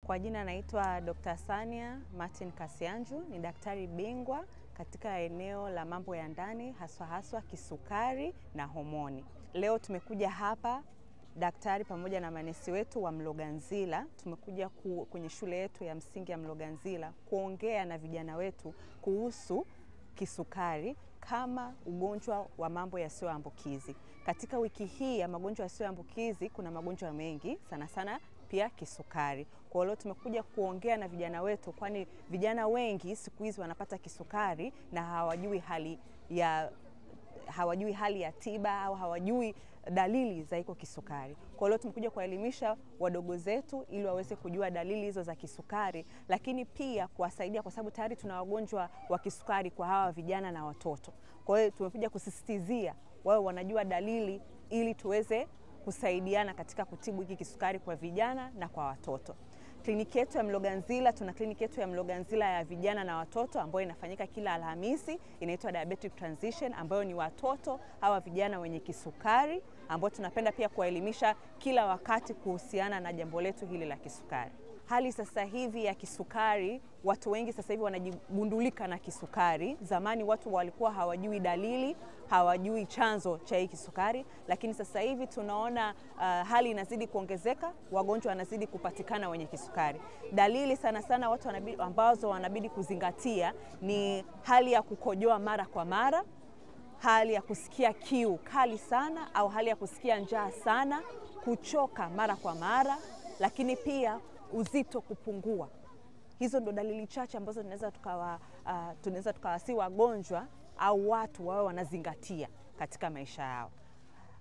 Kwa jina naitwa Dr. Sania Martin Kasianju, ni daktari bingwa katika eneo la mambo ya ndani, haswa haswa kisukari na homoni. Leo tumekuja hapa daktari pamoja na manesi wetu wa Mloganzila, tumekuja kwenye shule yetu ya msingi ya Mloganzila kuongea na vijana wetu kuhusu kisukari kama ugonjwa wa mambo yasiyoambukizi. Katika wiki hii ya magonjwa yasiyoambukizi kuna magonjwa mengi sana sana pia kisukari. Kwa hiyo tumekuja kuongea na vijana wetu, kwani vijana wengi siku hizi wanapata kisukari na hawajui hali ya tiba au hawajui dalili za iko kisukari. Kwa hiyo tumekuja kuwaelimisha wadogo zetu ili waweze kujua dalili hizo za kisukari, lakini pia kuwasaidia kwa sababu tayari tuna wagonjwa wa kisukari kwa hawa vijana na watoto. Kwa hiyo tumekuja kusisitizia wao wanajua dalili ili tuweze kusaidiana katika kutibu hiki kisukari kwa vijana na kwa watoto. Kliniki yetu ya Mloganzila, tuna kliniki yetu ya Mloganzila ya vijana na watoto ambayo inafanyika kila Alhamisi, inaitwa Diabetic Transition, ambayo ni watoto hawa vijana wenye kisukari ambao tunapenda pia kuwaelimisha kila wakati kuhusiana na jambo letu hili la kisukari. Hali sasa hivi ya kisukari, watu wengi sasa hivi wanajigundulika na kisukari. Zamani watu walikuwa hawajui dalili, hawajui chanzo cha hii kisukari, lakini sasa hivi tunaona hali inazidi kuongezeka, wagonjwa wanazidi kupatikana wenye kisukari. Dalili sana sana watu ambazo wanabidi kuzingatia ni hali ya kukojoa mara kwa mara, hali ya kusikia kiu kali sana au hali ya kusikia njaa sana, kuchoka mara kwa mara, lakini pia uzito kupungua. Hizo ndo dalili chache ambazo tunaweza tukawasi wagonjwa au watu wao wanazingatia katika maisha yao.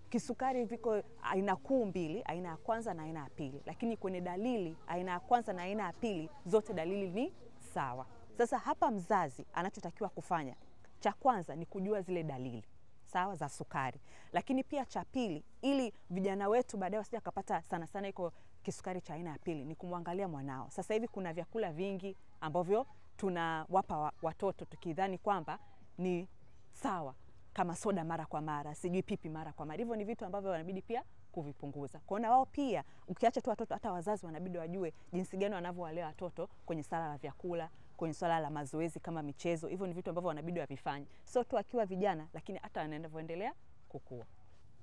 Kisukari viko aina kuu mbili, aina ya kwanza na aina ya pili. Lakini kwenye dalili aina ya kwanza na aina ya pili zote dalili ni sawa. Sasa hapa mzazi anachotakiwa kufanya, cha kwanza ni kujua zile dalili sawa za sukari. Lakini pia cha pili, ili vijana wetu baadaye wasije kupata sana sana iko kisukari cha aina ya pili, ni kumwangalia mwanao. Sasa hivi kuna vyakula vingi ambavyo tunawapa watoto tukidhani kwamba ni sawa, kama soda mara kwa mara, sijui pipi mara kwa mara. Hivyo ni vitu ambavyo wanabidi pia kuvipunguza. Kwa hiyo wao pia, ukiacha tu watoto, hata wazazi wanabidi wajue jinsi gani wanavyowalea watoto kwenye swala la vyakula, kwenye swala la mazoezi kama michezo. Hivyo ni vitu ambavyo wanabidi wavifanye, sio tu akiwa vijana, lakini hata wanavyoendelea kukua.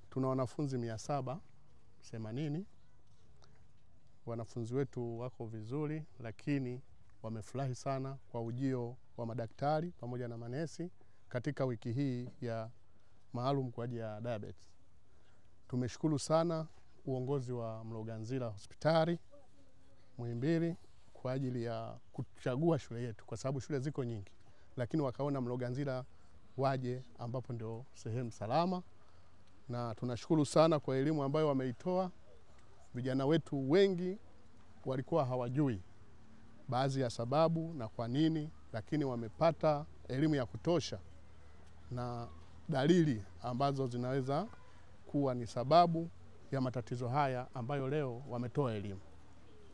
Tuna wanafunzi 780. Wanafunzi wetu wako vizuri, lakini wamefurahi sana kwa ujio wa madaktari pamoja na manesi katika wiki hii ya maalum kwa ajili ya diabetes. Tumeshukuru sana uongozi wa Mloganzila Hospitali Muhimbili kwa ajili ya kuchagua shule yetu, kwa sababu shule ziko nyingi, lakini wakaona Mloganzila waje ambapo ndio sehemu salama. Na tunashukuru sana kwa elimu ambayo wameitoa. Vijana wetu wengi walikuwa hawajui baadhi ya sababu na kwa nini, lakini wamepata elimu ya kutosha na dalili ambazo zinaweza kuwa ni sababu ya matatizo haya ambayo leo wametoa elimu.